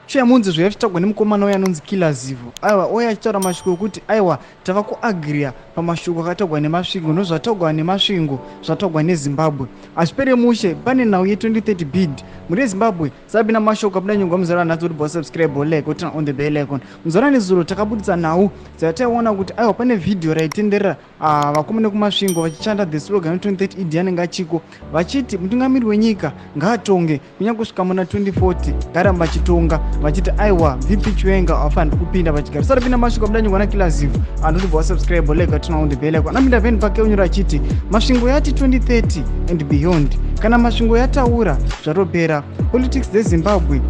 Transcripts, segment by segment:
Shuya munzi zvaiva zvichitaurwa nemukomana uya anonzi Killer Zivo. Aiwa, uya achitaura mashoko ekuti aiwa tava kuagriya pamashoko akataurwa neMasvingo nozvataurwa neMasvingo zvataurwa neZimbabwe. Hazvipere mushe, pane nhau ye2030 bid. Mhuri yeZimbabwe, sabina mashoko abuda nyongwa muzara nhasi kuti bo subscribe, like, turn on the bell icon. Muzara nezuro takabuditsa nhau dzataiona kuti aiwa pane vhidhiyo raitenderera vakomana kuMasvingo vachichanta the slogan 2030 ED anenge achiko vachiti mutungamiri wenyika ngaatonge kunyange kusvika muna 2040 ngaramba achitonga, vachiti aiwa VP Chiwenga havafaniri kupinda pachigaro. Sarapinda mashoko abuda nyongwa naKiller Zivo anotibva wasubscribe, like, turn on the bell icon. Anopinda peni pake unyora achiti Masvingo yati 2030 and beyond. Kana Masvingo yataura, zvatopera. Politics dzeZimbabwe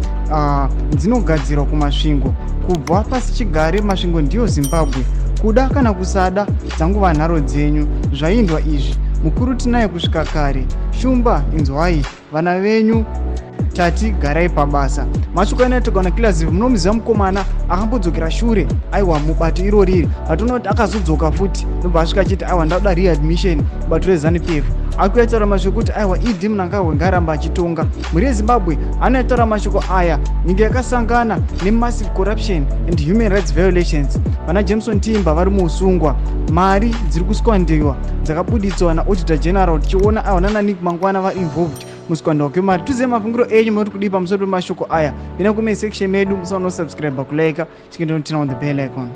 dzinogadzirwa kuMasvingo kubva pasi chigare. Masvingo ndiyo Zimbabwe, kuda kana kusada, dzanguva nharo dzenyu. Zvaindwa izvi, mukuru tinaye kusvika kare. Shumba, inzwai vana venyu, tati garai pabasa. Mashoko anoitwa naKiller Zivo. Munomuziva mukomana akambodzokera shure aiwa mubato iro riri atoona kuti akazodzoka futi, nobva asvika achiti aiwa ndauda readmission mubato reZANU PF. Akuitaura mashoko kuti aiwa ED Mnangagwa ngaaramba achitonga. Mhuri yeZimbabwe, anoitaura mashoko aya nyika yakasangana nemassive corruption and human rights violations. Vana Jameson Timba vari muusungwa, mari dziri kusquanderwa dzakabuditswa naAuditor General, tichiona aiwa nanaNick Mangwana vari involved musquanderwa kwemari. Tuzive mafungiro enyu, munoti kudii pamusoro pemashoko aya? Pina comment section medu, musaona kusubscribe, kulike, chikendoturn on the bell icon.